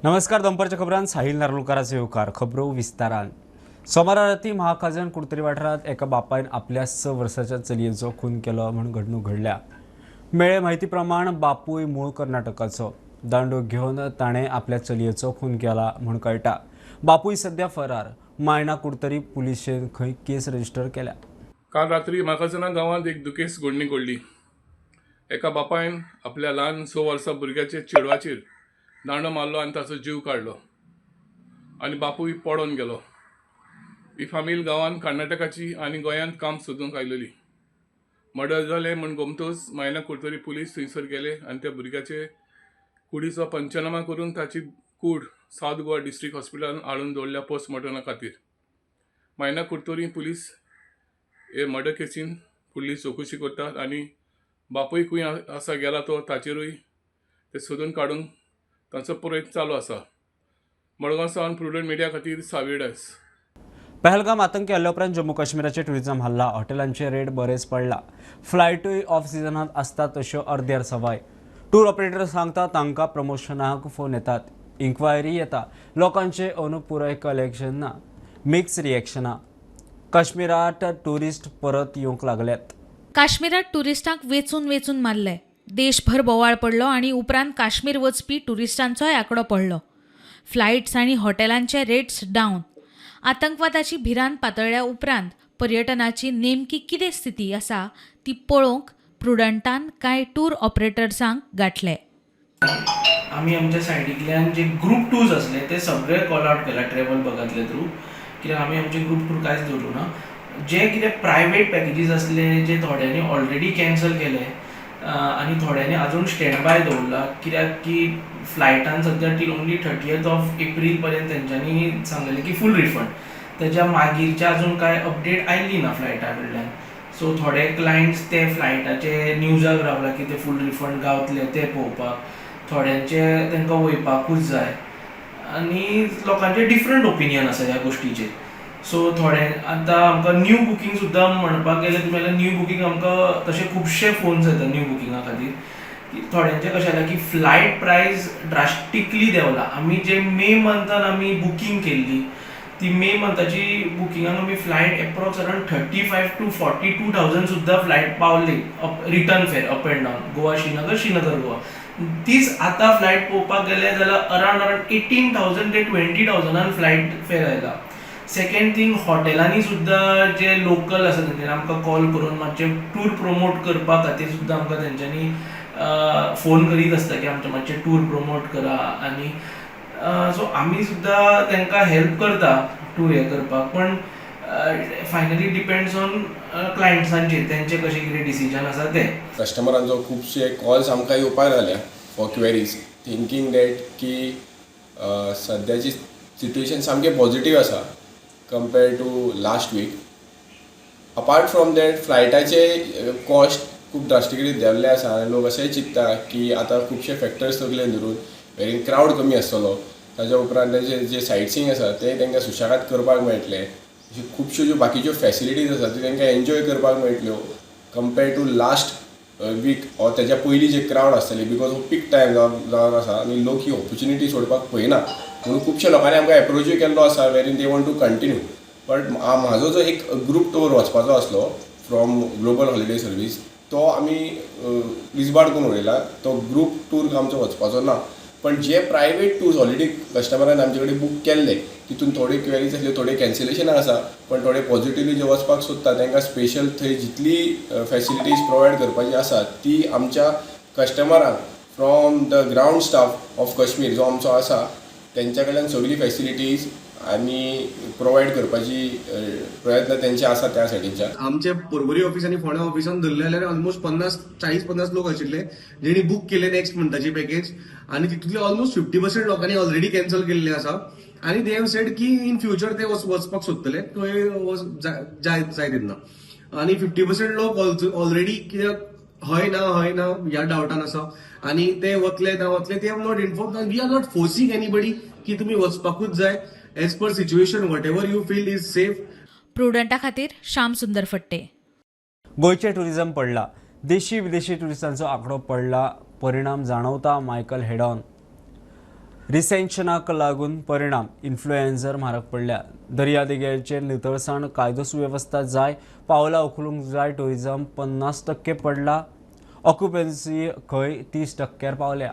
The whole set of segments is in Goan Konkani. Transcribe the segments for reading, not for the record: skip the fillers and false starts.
नमस्कार, दनपारच्या खबरांत साहिल नार्लोकाराचे येवकार. खबरो विस्तारान. सोमारा राती महाखाजन कुडतरी वाठारांत एका बापायन आपल्या 6 वर्साच्या चलयेचो खून केलो म्हूण घडणूक घडल्या. मेळ्ळे म्हायती प्रमाण बापूय मूळ कर्नाटकाचो. दांडो घेवन ताणें आपल्या चलयेचो खून केला म्हूण कळटा. बापूय सध्या फरार. मायणा कुडतरी पुलिशेन खंय केस रजिस्टर केल्या. काल रात्री म्हाखाजना गांवांत एक दुखेस्त घडणी घडली. एका बापायन आपल्या ल्हान 6 वर्सां भुरग्याचे चेडवाचेर दांडो मारलो आनी ताचो जीव काडलो आनी बापूय पडोन गेलो. ही फामील गांवांत कर्नाटकाची आनी गोंयांत काम सोदूंक आयलेली. मर्डर जालें म्हूण गोमतोच मायणा कुडतरी पुलीस थंयसर गेले आनी त्या भुरग्याचे कुडीचो पंचनामा करून ताची कूड सावथ गोवा डिस्ट्रिक्ट हॉस्पिटलान हाडून दवरल्या पोस्टमॉर्टमा खातीर. मायणा कुडतरी पुलीस हे मर्डर केसीन फुडली चवकशी करतात आनी बापूय खंय आसा गेला तो ताचेरूय ते सोदून काडूंक तांचो प्रयत्न चालू आसा. मडगांव सावन प्रुडंट मिडिया खातीर साविडास. पहलगाम आतंकी हल्ल्या उपरांत जम्मू काश्मीराचे टुरिझम हल्ला. हॉटेलांचे रेट बरेच पडला. फ्लायटूय ऑफ सिजनात आसता तश्यो अर्द्यार सवाय. टूर ऑपरेटर सांगता तांकां प्रमोशनाक फोन येतात, इन्क्वायरी येता. लोकांचे अंदू पुराय कलेक्शन ना, मिक्स रिएक्शनां. काश्मीरात टुरिस्ट परत येवंक लागल्यात. काश्मीरात टुरिस्टांक वेचून वेचून मारले. देशभर बोवाळ पडलो आनी उपरांत काश्मीर वचपी टुरिस्टांचोय आंकडो पडलो. फ्लायट्स आनी हॉटेलांचे रेट्स डावन. आतंकवादाची भिरांत पातळ्ळ्या उपरांत पर्यटनाची नेमकी कितें स्थिती आसा ती पळोवंक प्रुडंटान कांय टूर ऑपरेटर्सांक गांठले. आमी आमच्या सायडींतल्यान जे ग्रूप टूर्स आसले ते सगळे कॉल आवट केला ट्रॅवल बगांतले थ्रू, कित्याक आमी आमचे ग्रूप टूर कांयच दवरूं ना. जे कितें प्रायवेट पॅकेजीस आसले जे थोड्यांनी ऑलरेडी कॅन्सल केले आनी थोड्यांनी अजून स्टँड बाय दवरला, कित्याक की फ्लायटान सद्या till only 30th of April पर्यंत तेंच्यांनी सांगलेलें की फूल रिफंड. तेज्या मागीरचे अजून कांय अपडेट आयली ना फ्लायटा कडल्यान. सो थोडे क्लायंट्स ते फ्लायटाचे न्यूजाक रावला की ते फूल रिफंड गावतले ते पळोवपाक. थोड्यांचे तांकां वयपाकूच जाय आनी लोकांचे डिफरंट ओपिनियन आसा ह्या गोश्टीचेर. सो थोडे आतां आमकां न्यू बुकींग सुद्दां म्हणपाक गेले तुमी जाल्यार न्यू बुकींग आमकां तशे खुबशे फोन्स येता न्यू बुकिंगा खातीर की थोड्यांचें कशें जालां की फ्लायट प्रायस ड्रास्टिकली देंवला. आमी जे मे मंथान आमी बुकींग केल्ली ती मे मंथाची बुकिंगाक आमी flight approx around 35 to 42 thousand सुद्दां फ्लायट पावली, up return fare, up and down, Goa Srinagar, Srinagar Goa. तीच आतां फ्लायट पळोवपाक गेले जाल्यार अरावंड अरावंड 18,000 ते 20,000न फ्लायट फेर आयला. सेकंड थींग, हॉटेलांनी सुद्दां जे लोकल आसा तेंच्यांनी आमकां कॉल करून मातशे टूर प्रमोट करपा खातीर सुद्दां आमकां तेंच्यांनी फोन करीत आसता की आमचें मातशें टूर प्रमोट करा. आनी सो आमी सुद्दां तांकां हेल्प करता टूर हें करपाक, पण फायनली डिपेंड्स ऑन क्लायंट्सांचेर, तेंचें कशें कितें डिसिजन आसा तें. कस्टमरांचो खुबशे कॉल्स आमकां येवपाक लागल्या फॉर क्वेरीज, थिंकींग that की सद्याची सिट्युएशन सामकें पॉझिटीव आसा compare to last week. Apart from that, फ्लायटाचे cost खूब ड्रास्टिकली देंवल्ले आसा आनी लोक अशेंय चिंत्ता की आतां खुबशे फॅक्टर्स तकलेन धरून वेरीन क्रावड कमी आसतलो, ताच्या उपरांत तेजे जे सायट सिईंग आसा ते तांकां सुशेगाद करपाक मेळटले, अश्यो खुबश्यो ज्यो बाकीच्यो फॅसिलिटीज आसा त्यो तांकां एन्जॉय करपाक मेळटल्यो compare to last week or तेच्या पयलीं जे क्रावड आसतली, because हो पीक टायम जावन आसा आनी लोक ही ऑपॉर्च्युनिटी सोडपाक पळयना. म्हणून खुबश्या लोकांनी आमकां एप्रोचूय केल्लो आसा wherein they want to continue, but म्हाजो जो एक ग्रूप टूर वचपाचो आसलो फ्रॉम ग्लोबल हॉलिडे सर्वीस, तो आमी इस्बाड करून उडयला. तो ग्रूप टूर आमचो वचपाचो ना, पण जे प्रायवेट टूर्स ऑलरेडी कस्टमरान आमचे कडेन बूक केल्ले, तितून थोडे क्वेरीज आसल्यो, थोडे कॅन्सलेशनां आसा, पण थोडे पॉझिटिवली जे वचपाक सोदता तांकां स्पेशल थंय जितली फॅसिलिटीज प्रोवायड करपाची आसा ती आमच्या कस्टमरांक from the ground staff of Kashmir जो आमचो आसा, तेंच्या कडल्यान सगळी फॅसिलिटीज आनी प्रोवायड करपाची प्रयत्न तेंचे आसा त्या सायडीच्यान. आमचे पर्वरी ऑफिस आनी फोंड्या ऑफिसान धरले जाल्यार ऑलमोस्ट 50, 40-50 लोक आशिल्ले जेणी बूक केले नेक्स्ट मंथाची पॅकेज आनी तितूंतले ऑलमोस्ट 50% लोकांनी ऑलरेडी कॅन्सल केल्ले आसा आनी they have said की इन फ्युचर ते वचपाक सोदतले थंय जाय जाय तेन्ना. आनी 50% लोक ऑलरेडी कित्याक हय ना, हय ना ह्या डावटान आसा आनी ते वतले ना वतले ते not inform. We are not forcing anybody की तुमी वचपाकूच जाय. As per situation, whatever you feel is safe. प्रुडंटा खातीर श्याम सुंदर फट्टे. गोंयचें टुरिझम पडला. देशी विदेशी टुरिस्टांचो आंकडो पडला. परिणाम जाणवता. मायकल हेडॉन. रिसेंशनाक लागून परिणाम इन्फ्लुएन्झर म्हारग पडल्या. दर्यादेगेचेर नितळसाण कायदो सुवेवस्था जाय, पावलां उखलूंक जाय. टुरिझम 50% पडला, ऑक्युपन्सी खंय 30% पावल्या.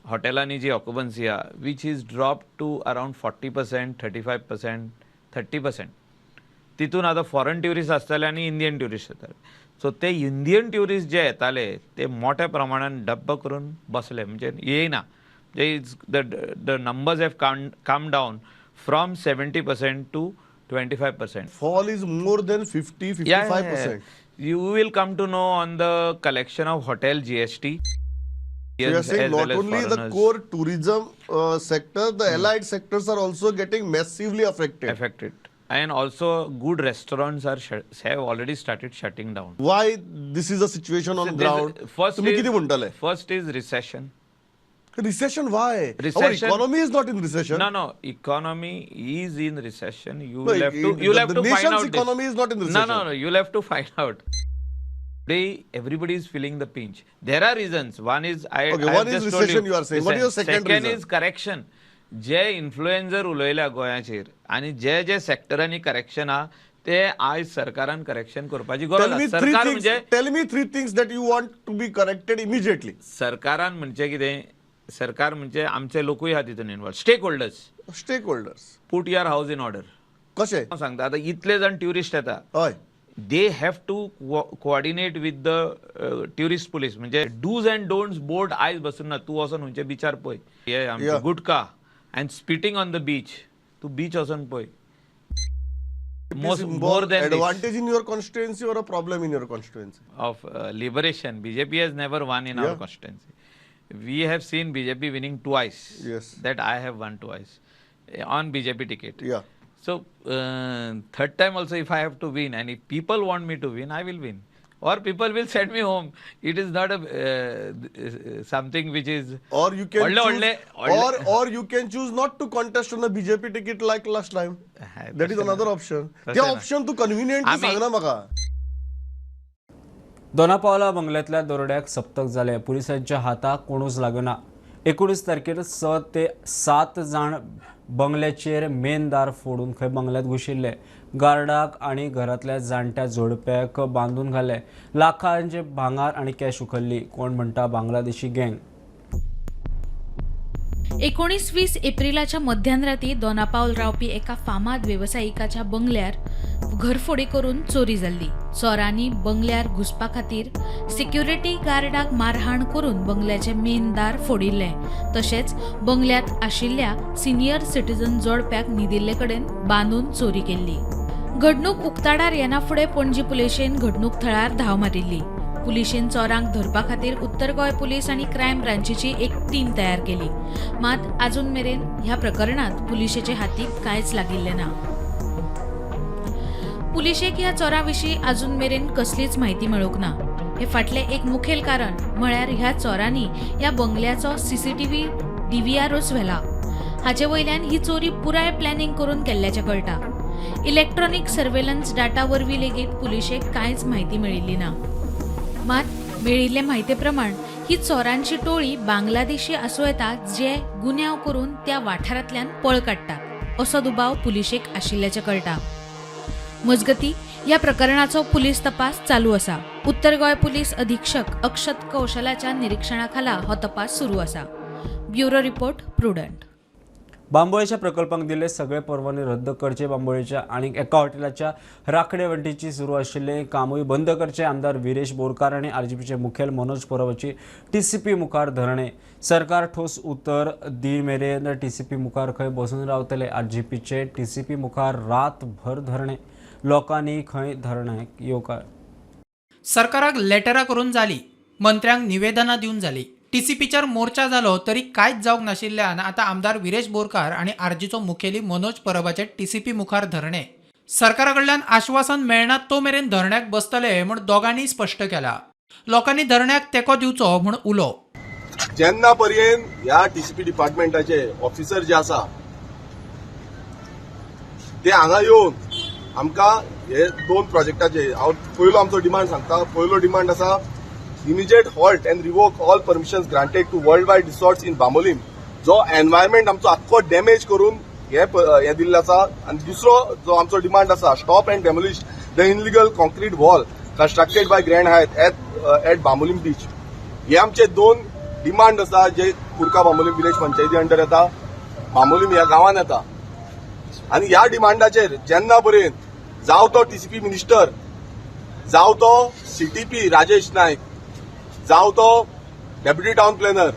हॉटेलांनी जी ऑक्युपन्सी आहा which is drop to around 40%, 35%, 30%. तितून आतां फॉरन ट्युरिस्ट आसताले आनी इंडियन ट्युरिस्ट येताले. सो ते इंडियन ट्युरिस्ट जे येताले ते मोठ्या प्रमाणान डब्ब करून बसले, म्हणजे येयना. म्हणजे the numbers have come down from 70% to 25%. Fall is more than 50 55%. You will come to know on the collection of hotel GST. So you are saying not only the core tourism sector, the allied sectors are also getting massively affected. Affected. And also good restaurants are have already started shutting down. Why this is a situation on So ground? First तुम्ही is, किती म्हणताले? First is recession. Recession why? Recession, our economy is not in recession. No, no, economy is in recession. You no, will have to, you'll have the to find nation's out economy this. Is not in recession. No, no, no, you'll have to find out. Today, everybody is feeling the pinch. There are reasons. One is I one is recession you are saying. What is your second reason? Second is correction. J influencer उलयल्या गोंयाचेर आनी जे जे सेक्टरांनी करेक्शन आहा ते आयज सरकारान करेक्शन करपाची गरज आसा. सरकार म्हणजे tell me three things that you want to be corrected immediately. सरकारान म्हणजे कितें, सरकार म्हणजे आमचे लोकूय आहा तितून involve. Stakeholders, stakeholders put your house in order. कशें हांव सांगता आतां इतले जाण ट्युरिस्ट येता, हय, they have to coordinate with the tourist police. म्हणजे डूज अँड डोंट्स बोर्ड आयज बसून ना, तूं वचोन खंयचे बिचार पळय, हे आमचे gutka and spitting on the beach, तूं बीच वचोन पळय. More than advantage in your constituency or a problem in your constituency of liberation. BJP has never won in our constituency. We have seen BJP winning twice. Yes. That I have won twice on BJP ticket. Yeah. So third time also if I have to win and if people want me to win, I will win. Or people will send me home. It is not a something which is. Or you can choose, or you can choose not to contest on a BJP ticket like last time. That is another option. The option to conveniently सांगना म्हाका. दोनापावला बंगल्यातल्या दरोड्याक सप्तक जाले. पुलिसांच्या हाताक कोणूच लागना. 19 तारखेर 6 ते 7 जाण बंगल्याचेर मेन दार फोडून खंय बंगल्यात घुशिल्ले. गार्डाक आनी घरांतल्या जाणट्या जोडप्याक बांदून घाले. लाखांचे भांगार आनी कॅश उखल्ली. कोण म्हणटा बांगलादेशी गँग. 19-20 एप्रिलाच्या मध्यानराती दोनापावल रावपी एका फामाद वेवसायिकाच्या बंगल्यार घरफोडी करून चोरी जाल्ली. चोरांनी बंगल्यार घुसपा खातीर सिक्युरिटी गार्डाक मारहाण करून बंगल्याचें मेन दार फोडिल्लें. तशेंच बंगल्यांत आशिल्ल्या सिनियर सिटीजन जोडप्याक न्हिदिल्ले कडेन बांदून चोरी केल्ली. घडणूक उक्ताडार येना फुडें पणजी पुलिशेन घडणूक थळार धांव मारिल्ली. पुलिशेन चोरांक धरपा खातीर उत्तर गोंय पुलीस आनी क्रायम ब्रांचीची एक टीम तयार केली. मात आजून मेरेन ह्या प्रकरणांत पुलिशेचे हातीक कांयच लागिल्लें ना. पुलिशेक ह्या चोरां विशीं आजून मेरेन कसलीच म्हायती मेळूंक ना. हे फाटलें एक मुखेल कारण म्हळ्यार ह्या चोरांनी ह्या बंगल्याचो सीसीटीव्ही डीव्हीआरूच व्हेला. हाचे वयल्यान ही चोरी पुराय प्लॅनिंग करून केल्ल्याचें कळटा. इलेक्ट्रॉनिक सर्वेलन्स डाटा वरवीं लेगीत पुलिशेक कांयच म्हायती मेळिल्ली ना. मात मेळिल्ले म्हायते प्रमाण ही चोरांची टोळी बांगलादेशी आसूं येता, जे गुन्यांव करून त्या वाठारांतल्यान पळ काडटात असो दुबाव पुलिशेक आशिल्ल्याचें कळटा. मजगती ह्या प्रकरणाचो पुलीस तपास चालू आसा. उत्तर गोंय पुलीस अधीक्षक अक्षत कौशलाच्या निरीक्षणाखाला हो तपास सुरू आसा. Bureau report, Prudent. बांबोळेच्या प्रकल्पांक दिल्ले सगळे परवाने रद्द करचे. बांबोळेच्या आनी एका हॉटेलाच्या राखणे वण्टीची सुरू आशिल्ले कामूय बंद करचे. आमदार विरेश बोरकार आनी आरजीपीचे मुखेल मनोज परबाची टीसीपी मुखार धरणे. सरकार ठोस उतर दी मेरेन टीसीपी मुखार खंय बसून रावतले. आरजीपीचे टीसीपी मुखार रातभर धरणे. लोकांनी खंय धरण्याक येवकार. सरकाराक लेटरां करून जाली, मंत्र्यांक निवेदनां दिवन जाली, टीसीपीचेर मोर्चा जालो तरी कांयच जावंक नाशिल्ल्यान आतां आमदार विरेश बोरकार आनी आरजीचो मुखेली मनोज परबाचे टीसीपी मुखार धरणे. सरकारा कडल्यान आश्वासन मेळना तो मेरेन धरण्याक बसतले म्हूण दोगांनी स्पश्ट केला. लोकांनी धरण्याक तेंको दिवचो म्हूण उलो. जेन्ना पर्यंत ह्या टीसीपी डिपार्टमेंटाचे ऑफिसर जे आसा ते हांगा येवन आमकां हे दोन प्रोजेक्टाचे, हांव पयलो आमचो डिमांड सांगता. पयलो डिमांड आसा Immediate halt and revoke all permissions granted to World Wide Resorts in Bambolim, जो एनवायरमेंट आमचो आख्खो डॅमेज करून हे हे दिल्लो आसा. आनी दुसरो जो आमचो डिमांड आसा, stop and demolish the illegal concrete wall constructed by Grand Hyatt at Bambolim beach. हे आमचे दोन डिमांड आसा जे कुडका बांबोलीम विलेज पंचायती अंडर येता, बांबोलीम ह्या गांवान येता. आनी ह्या डिमांडाचेर जेन्ना पर्यंत जावं तो टीसीपी मिनिस्टर, जावं तो सीटीपी राजेश नायक, जावं तो डेप्युटी टावन प्लॅनर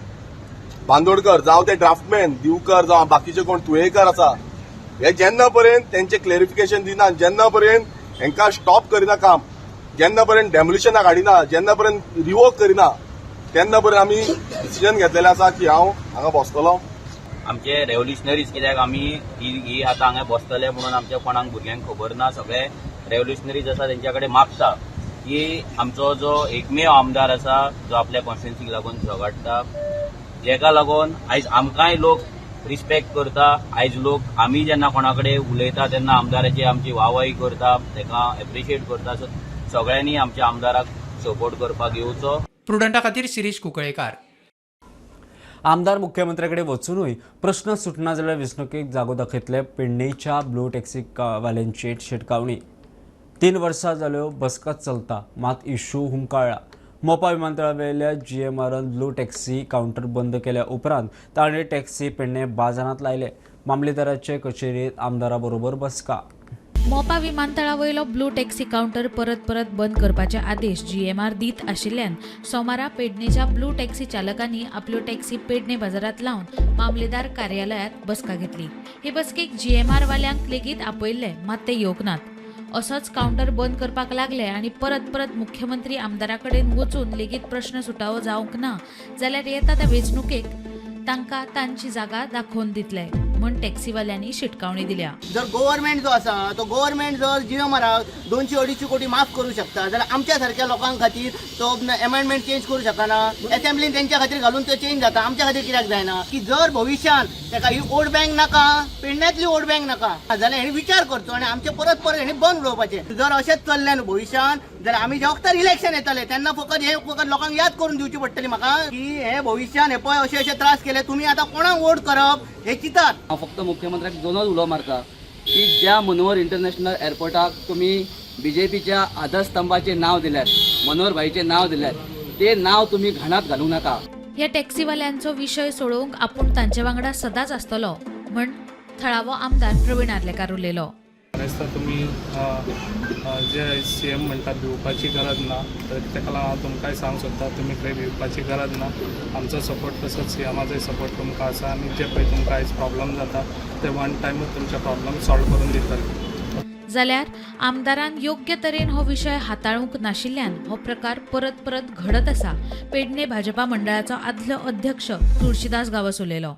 बांदोडकर, जावं ते ड्राफ्टमॅन दिवकर, जावं बाकीचे कोण तुयेकर आसा, हे जेन्ना पर्यंत तेंचे क्लेरिफिकेशन दिना, जेन्ना पर्यंत हेंकां स्टॉप करिना काम, जेन्ना पर्यंत डेमोलिशनाक हाडिना, जेन्ना पर्यंत रिवोक करिना, तेन्ना पर्यंत आमी डिसिजन घेतलेलें आसा की हांव हांगा बसतलो. आमचे रेव्होल्युशनरीज, कित्याक आमी ही आतां हांगा बसतले म्हणून आमच्या कोणाक भुरग्यांक खबर ना. सगळे रेव्होल्युशनरीज आसा तेंच्या कडेन मागता की आमचो जो एकमेव आमदार आसा जो आपल्या कॉन्स्टिट्युन्सीक लागून झगडटा, जेका लागून आयज आमकांय लोक रिस्पेक्ट करता. आयज लोक आमी जेन्ना कोणा कडेन उलयता तेन्ना आमदाराची आमची वाहवाही करता, ताका एप्रिशिएट करता. सो सगळ्यांनी आमच्या आमदाराक सपोर्ट करपाक येवचो. प्रुडंटा खातीर शिरीष कुंकळेकार. आमदार मुख्यमंत्र्याकडे वचूनय प्रश्न सुटना जाल्यार वेंचणुकेक जागो दाखयतले. पेडणेच्या ब्लू टॅक्सी वाल्यांची शिटकावणी. 3 वर्सां जाल्यो बसका चलता, मात इशू हुमकाळ्ळा. मोपा विमानतळावेल्या जीएमआरान ब्लू टॅक्सी कावंटर बंद केल्या उपरांत ताणें टॅक्सी पेडणे बाजारांत लायले. मामलेदाराचे कचेरेंत आमदारा बरोबर बसका. मोपा विमानतळा वयलो ब्लू टॅक्सी कावंटर परत परत बंद करपाचे आदेश जीएमआर दीत आशिल्ल्यान सोमारा पेडणेच्या ब्लू टॅक्सी चालकांनी आपल्यो टॅक्सी पेडणे बाजारांत लावन मामलेदार कार्यालयांत बसका घेतली. हे बसकेक जीएमआर वाल्यांक लेगीत आपयल्ले, मात ते येवंक नात. असोच कावंटर बंद करपाक लागले आनी परत परत मुख्यमंत्री आमदारा कडेन वचून लेगीत प्रश्न सुटावो जावंक ना जाल्यार येता त्या वेंचणुकेक तांकां तांची जागा दाखोवन दितले म्हण टॅक्सीवाल्यांनी शिटकावणी दिल्या. जर गव्हर्मेंट जो आसा तो गव्हर्मेंट जर जीएमआराक 200-250 कोटी माफ करूं शकता जाल्यार आमच्या सारक्या लोकां खातीर तो एमेंडमेंट चेंज करूं शकना? असेंब्लीन तेंच्या खातीर घालून तो चेंज जाता, आमच्या खातीर कित्याक जायना? की जर भविश्यान ताका ही वोट बँक नाका, पेडण्यांतली वोट बँक नाका जाल्यार हेणी विचार करचो आनी आमचे परत परत हेणी बंद उडोवपाचें. जर अशेंच चल्लें न्हू भविश्यान जाल्यार आमी ज्या वखतार इलेक्शन येतले तेन्ना फकत हे फकत लोकांक याद करून दिवची पडटली म्हाका की हे भविश्यान हे पळय अशे अशे त्रास केले, तुमी आतां कोणाक वोट करप हे चिंतात. हांव फक्त मुख्यमंत्र्याक दोनच उलो मारता की ज्या मनोहर इंटरनॅशनल एअरपोर्टाक तुमी बीजेपीच्या आधारस्तंभाचें नांव दिल्यात, मनोहर भाईचें नांव दिल्यात, ते नांव तुमी घाणात घालूं नाका. ह्या टॅक्सीवाल्यांचो विशय सोडोवंक आपूण तांचे वांगडा सदांच आसतलो म्हण थळावो आमदार प्रवीण आर्लेकार उलयलो. दिसता तुमी जे सी एम म्हणटात भिवपाची गरज ना, तर ताका लागून हांव तुमकांय सांगूंक सोदता, तुमी खंय भिवपाची गरज ना. आमचो सपोर्ट तसोच सी एमाचोय सपोर्ट तुमकां आसा आनी जे पळय तुमकां आयज प्रॉब्लम जाता ते वन टायमूच तुमचे प्रॉब्लम सॉल्व करून दितले. जाल्यार आमदारान योग्य तरेन हो विशय हाताळूंक नाशिल्ल्यान हो प्रकार परत परत घडत आसा. पेडणे भाजपा मंडळाचो आदलो अध्यक्ष तुळशीदास गांवस उलयलो.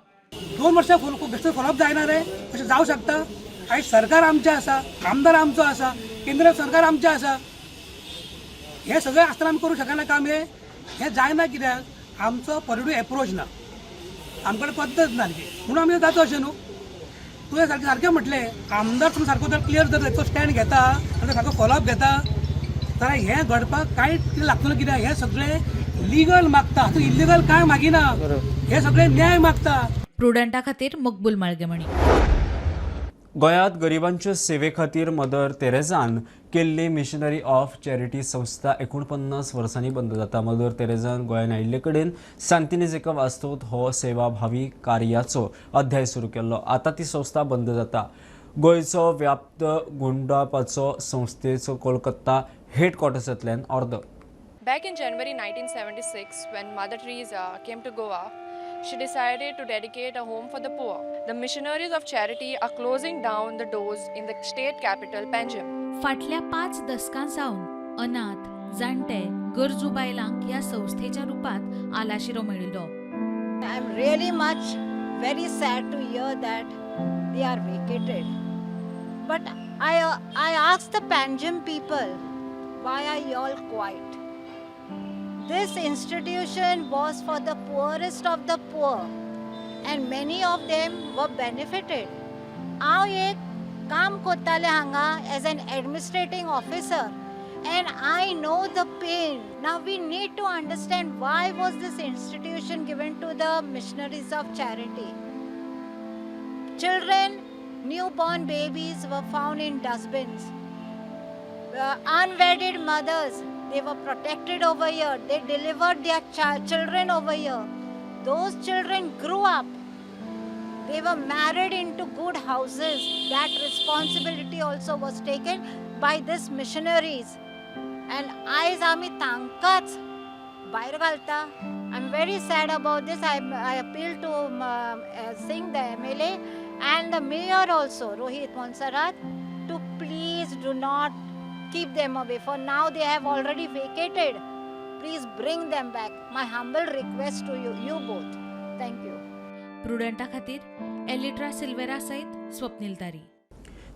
2 वर्सां बेश्टो फॉलोअप जायना रे, अशें जावं शकता? आयज सरकार आमचें आसा, आमदार आमचो आसा, केंद्र सरकार आमचें आसा, हें सगळें आसतना आमी करूंक शकना काम? हें हें जायना कित्याक? आमचो पॉझिटीव एप्रोच ना, आमकडे पद्दत ना सारकी, म्हणून आमी जाता अशें न्हू. तुवें सारकें सारकें म्हटलें, आमदार तुमी सारको जर क्लियर जर ताचो स्टँड घेता आनी सारको फॉलोअप घेता जाल्यार हें घडपाक कांय कितें लागतलें. कित्याक हें सगळें लिगल मागता, हातूंत इल्लिगल कांय मागिना, हे सगळे न्याय मागता. प्रुडंटा खातीर मकबूल माळगेमणी. गोंयांत गरिबांचे सेवे खातीर मदर तेरेझान केल्ली मिशनरी ऑफ चॅरिटी संस्था 49 वर्सांनी बंद जाता. मदर तेरेझान गोंयांत आयिल्ले कडेन सांतिनेज एका वास्तूंत हो सेवाभावी कार्याचो अध्याय सुरू केल्लो. आतां ती संस्था बंद जाता. गोंयचो व्याप्त गुंडापाचो संस्थेचो कोलकाता हेडक्वॉर्टर्सांतल्यान अर्द. Back in January 1976, when Mother Teresa came to Goa, she decided to dedicate a home for the poor. The Missionaries of Charity are closing down the doors in the state capital, Panjim. फाटल्या 5 दसकां सावन अनाथ, जाणटे, गरजू बायलांक ह्या संस्थेच्या रुपांत आलाशिरो मेळिल्लो. I am really much very sad to hear that they are vacated. But I asked the Panjim people, why are you all quiet? This institution was for the poorest of the poor, and many of them were benefited. हांव एक काम करतालें हांगा as an administrating officer. And I know the pain. Now we need to understand why was this institution given to the missionaries of charity. Children, newborn babies were found in dustbins. Unwedded mothers, they were protected over here. They delivered their children over here. Those children grew up. They were married into good houses. That responsibility also was taken by these missionaries. And आयज आमी तांकांच भायर घालता. I am very sad about this. I appeal to Singh, the MLA, and the mayor also, Rohit Monserrate, to please do not keep them away. For now they have already vacated. Please bring them back. My humble request to you, you both. Thank you. प्रुडंटा खातीर एलिट्रा सिल्वेरा सयत स्वप्नील तारी.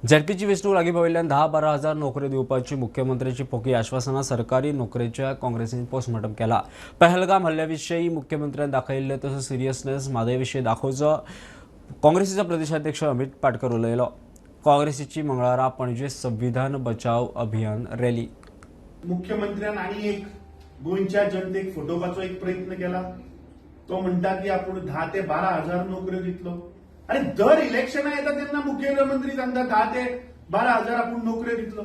झेडपीची वेंचणूक लागीं पाविल्ल्यान 10-12 हजार नोकऱ्यो दिवपाची मुख्यमंत्र्याची पोकी आश्वासनां सरकारी नोकरेच्या काँग्रेसीन पोस्टमॉर्टम केला. पहलगाम हल्ल्याविशीं मुख्यमंत्र्यान दाखयिल्लें तसो सिरियसनेस म्हादय विशीं दाखोवचो काँग्रेसीचो प्रदेशाध्यक्ष अमित पाटकर उलयलो. काँग्रेसीची मंगळारा पणजे संविधान बचाव अभियान रॅली. मुख्यमंत्र्यान आनी एक गोंयच्या जनतेक फटोवपाचो एक प्रयत्न केला. तो म्हणटा की आपूण 10 ते 12 हजार नोकऱ्यो दितलो. अरे दर इलेक्शना येता तेन्ना मुख्यमंत्री सांगता 10 ते 12 हजार आपूण नोकऱ्यो दितलो.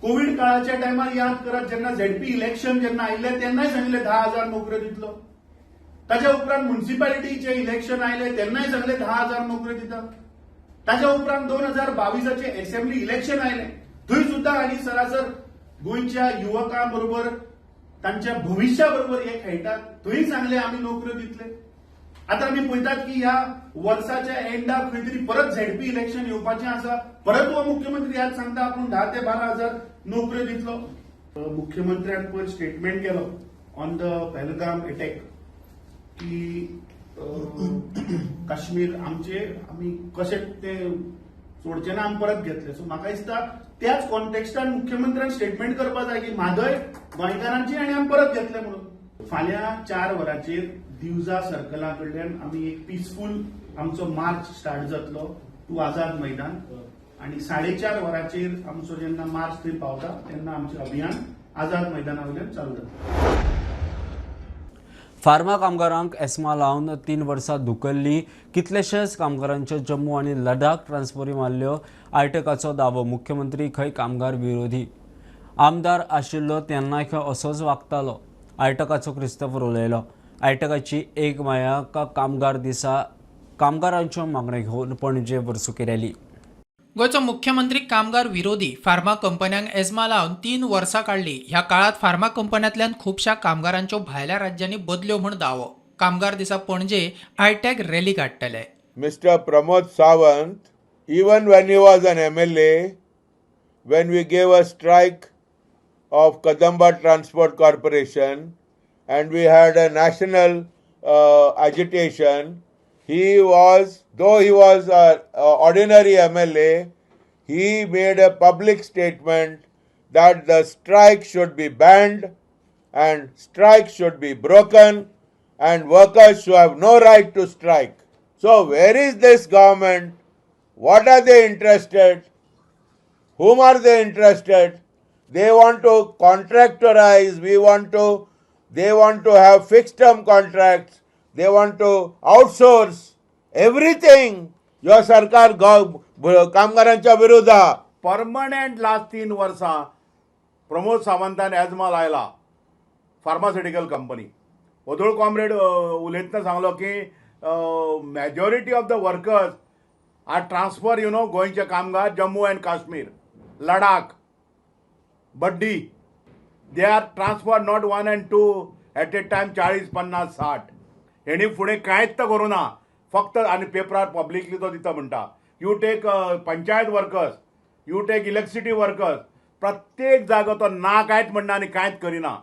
कोवीड काळाच्या टायमार याद करात, जेन्ना झेडपी इलेक्शन जेन्ना आयिल्लें तेन्नाय सांगिल्लें 10 हजार नोकऱ्यो दितलो. ताच्या उपरांत म्युनिसिपालिटीचें इलेक्शन आयलें तेन्नाय सांगलें 10 हजार नोकऱ्यो दिता. ताच्या उपरांत 2022 असेंब्ली इलेक्शन आयलें, थंय सुद्दां आनी सरासर गोंयच्या युवकां बरोबर तांच्या भविश्या बरोबर हे खेळटात, थंय सांगलें आमी नोकऱ्यो दितले. आतां आमी पळयतात की ह्या वर्साच्या एंडाक खंय तरी परत झेडपी इलेक्शन येवपाचें आसा, परत हो मुख्यमंत्री आज सांगता आपूण 10 ते 12 हजार नोकऱ्यो दितलो. मुख्यमंत्र्यान पयर स्टेटमेंट केलो ऑन the Pahalgam attack की काश्मीर आमचे, आमी कशें ते सोडचे ना, आमी परत घेतले. सो म्हाका दिसता त्याच कॉन्टेक्स्टान मुख्यमंत्र्यान स्टेटमेंट करपाक जाय की म्हादय गोंयकारांची आनी आमी परत घेतले म्हणून. फाल्यां 4 वरांचेर दिवजा सर्कला कडल्यान आमी एक पिसफूल आमचो मार्च स्टार्ट जातलो टू आझाद मैदान, आनी 4:30 वरांचेर आमचो जेन्ना मार्च थंय पावता तेन्ना आमचें अभियान आझाद मैदाना वयल्यान चालू जातलें. फार्मा कामगारांक एस्मा लावन 3 वर्सां धुकल्ली. कितलेशेच कामगारांच्यो जम्मू आनी लडाख ट्रान्सफरी मारल्यो. आयटकाचो दावो, मुख्यमंत्री खंय कामगार विरोधी आमदार आशिल्लो तेन्नाय खंय असोच वागतालो. आयटकाचो क्रिस्तफर उलयलो. आयटकाची एक मायाक कामगार दिसा कामगारांच्यो मागण्यो घेवन पणजे वर्सुकी रॅली. गोंयचो मुख्यमंत्री कामगार विरोधी, फार्मा कंपन्यांक एजमा लावन 3 वर्सां काडली. ह्या काळांत फार्मा कंपन्यांतल्यान खुबश्या कामगारांच्यो भायल्या राज्यांनी बदल्यो म्हूण दावो. कामगार दिसा पणजे आयटॅक रॅली काडटले. Mister Pramod Sawant, even when he was an MLA, when we gave a strike of Kadamba Transport Corporation and we had a national agitation, he was, though he was an ordinary MLA, he made a public statement that the strike should be banned and strike should be broken and workers should have no right to strike. So where is this government? What are they interested? Whom are they interested? They want to contractorize. They want to have fixed term contracts. They want to outsource everything. Your सरकार कामगारांच्या विरोधात परमनंट लास्ट 3 वर्सां प्रमोद सावंतान एजमा लायला फार्मास्युटिकल कंपनी. वदोळ कॉम्रेड उलयतना सांगलो की majority of the workers are transfer, you know, गोंयचे कामगार Jammu and Kashmir, Ladakh, Baddi, they are transfer not 1 and 2 at a time, 40, 50, 60. हेणी फुडें कांयच करूं ना, फक्त आनी पेपरार पब्लिकली तो दिता म्हणटा. You take panchayat workers, you take electricity workers, प्रत्येक जागो तो ना कांयच म्हणना आनी कांयच करिना.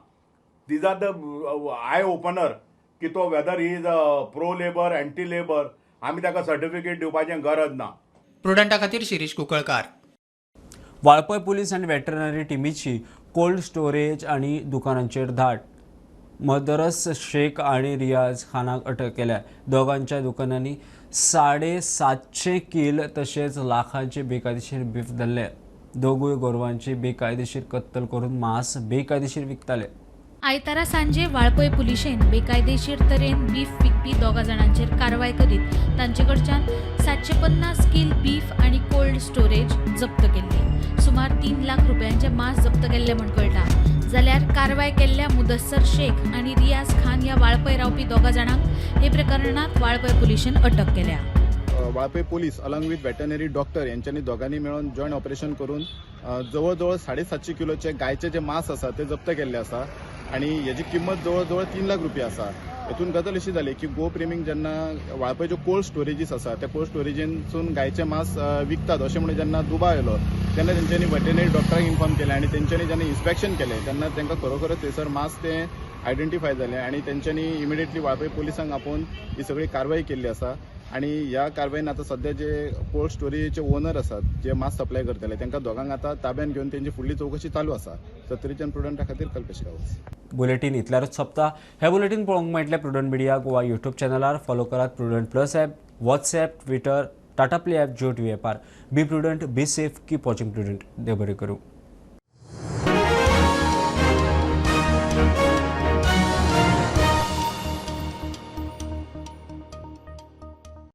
These are the eye opener की तो whether he is a pro labour, anti labour, आमी ताका सर्टिफिकेट दिवपाचें गरज ना. प्रुडंटा खातीर शिरीष कुंकळकार. वाळपय पुलीस आनी वेटरनरी टिमीची कोल्ड स्टोरेज आनी दुकानांचेर धाड. मदरस शेख आनी रियाज खानाक अटक केल्या. दोगांच्या दुकानांनी 750 कील तशेंच लाखांचे बेकायदेशीर बीफ धरले. दोगूय गोरवांची बेकायदेशीर कत्तल करून मांस बेकायदेशीर विकताले. आयतारा सांजे वाळपय पुलिशेन बेकायदेशीर तरेन बीफ विकपी दोगा जाणांचेर कारवाय करीत तांचे कडच्यान 750 कील बीफ आनी कोल्ड स्टोरेज जप्त केल्ली. सुमार 3 लाख रुपयांचे मांस जप्त केल्ले म्हूण कळटा. जाल्यार कारवाय केल्ल्या मुदस्सर शेख आनी रियाज खान ह्या वाळपय रावपी दोगा जाणांक हे प्रकरणांत वाळपय पुलिशेन अटक केल्या. Valpoi police along with veterinary doctor यांच्यांनी दोगांनी मेळून जॉयंट ऑपरेशन करून जवळ जवळ 750 किलोचे गायचे जे मांस आसा ते जप्त केल्ले आसा आनी हेजी किंमत जवळ जवळ 3 लाख रुपया आसा. हेतून गजाल अशी जाली की गो प्रेमींक जेन्ना वाळपय ज्यो कोल्ड स्टोरेजीस आसा त्या कोल्ड स्टोरेजींतसून गायचे मांस विकतात अशें म्हणून जेन्ना दुबाव येयलो तेन्ना तेंच्यांनी वेटरनरी डॉक्टराक इन्फॉर्म केलें आनी तेंच्यांनी जेन्ना इन्स्पेक्शन केलें तेन्ना तांकां खरोखरच थंयसर मांस तें आयडेंटिफाय जालें आनी तेंच्यांनी इमिडिएटली वाळपय पुलिसांक आपोवन ही सगळी कारवाय केल्ली आसा. आनी ह्या कारवायेन आतां सद्या जे कोल्ड स्टोरेजीचे ओनर आसात जे मांस सप्लाय करतले तांकां दोगांक आतां ताब्यान घेवन तेंची फुडली चवकशी चालू आसा. सत्तरीच्यान प्रुडंटा खातीर कल्पेश गांवस. बुलेटीन इतल्यारूच सोंपता. हे बुलेटीन पळोवंक मेळटलें प्रुडंट मिडिया गोवा यूट्यूब चॅनलार. फॉलो करात Prudent plus app, WhatsApp, Twitter, Tata Play app, Jio TV ॲपार. Be prudent, be safe, keep watching Prudent. देव बरें करूं.